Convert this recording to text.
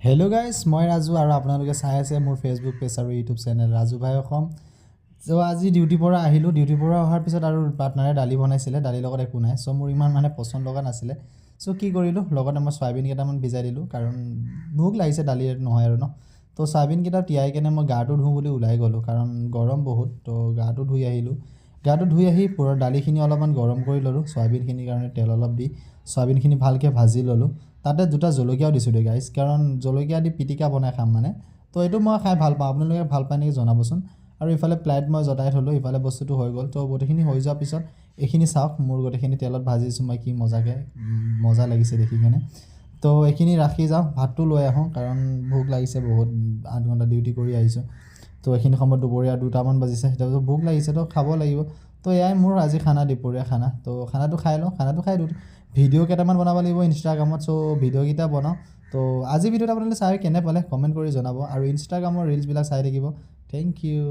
Hello' guys, মই ৰাজু আৰু আপোনালোকে চাই আছে মোৰ ফেচবুক পেজ আৰু ইউটিউব চেনেল ৰাজু ভাই অসম। চ' আজি ডিউটিৰ পৰা আহিলোঁ। ডিউটিৰ পৰা অহাৰ পিছত আৰু পাৰ্টনাৰে দালি বনাইছিলে, দালিৰ লগত একো নাই। চ' মোৰ ইমান মানে পচন্দ লগা নাছিলে। চ' কি কৰিলোঁ, লগতে মই চয়াবিন কেইটামান ভিজাই দিলোঁ, কাৰণ ভোক লাগিছে, দালি নহয় আৰু ন। তো চয়াবিনকেইটা তিয়াই কেনে মই গাটো ধুওঁ বুলি ওলাই গ'লোঁ, কাৰণ গৰম বহুত। তো গাটো ধুই আহিলোঁ। গাটো ধুই আহি পূৰা দালিখিনি অলপমান গৰম কৰি ল'লোঁ। চয়াবিনখিনিৰ কাৰণে তেল অলপ দি চয়াবিনখিনি ভালকৈ ভাজি ল'লোঁ। তাতে দুটা জলকীয়াও দিছোঁ দেই গাইজ, কাৰণ জলকীয়া দি পিটিকা বনাই খাম মানে। তো এইটো মই খাই ভাল পাওঁ, আপোনালোকে ভাল পায় নেকি জনাবচোন। আৰু ইফালে প্লেট মই জতাই থ'লোঁ, ইফালে বস্তুটো হৈ গ'ল। তো গোটেইখিনি হৈ যোৱাৰ পিছত এইখিনি চাওক, মোৰ গোটেইখিনি তেলত ভাজিছোঁ মই, কি মজাকৈ, মজা লাগিছে দেখি কেনে। তো এইখিনি ৰাখি যাওঁ, ভাতটো লৈ আহোঁ, কাৰণ ভোক লাগিছে বহুত, 8 ঘণ্টা ডিউটি কৰি আহিছোঁ। তো এইখিনি সময়ত দুপৰীয়া 2টামান বাজিছে, তাৰপিছত ভোক লাগিছে, তো খাব লাগিব। তো এয়াই মোৰ আজি খানা, দুপৰীয়া খানা। তো খানাটো খাই লওঁ। খানাটো খাই ভিডিঅ' কেইটামান বনাব লাগিব ইনষ্টাগ্ৰামত, চ' ভিডিঅ'কেইটা বনাওঁ। তো আজি ভিডিঅ'টো আপোনালোকে চাই কেনে পালে কমেণ্ট কৰি জনাব আৰু ইনষ্টাগ্ৰামৰ ৰিলচবিলাক চাই থাকিব। Thank U.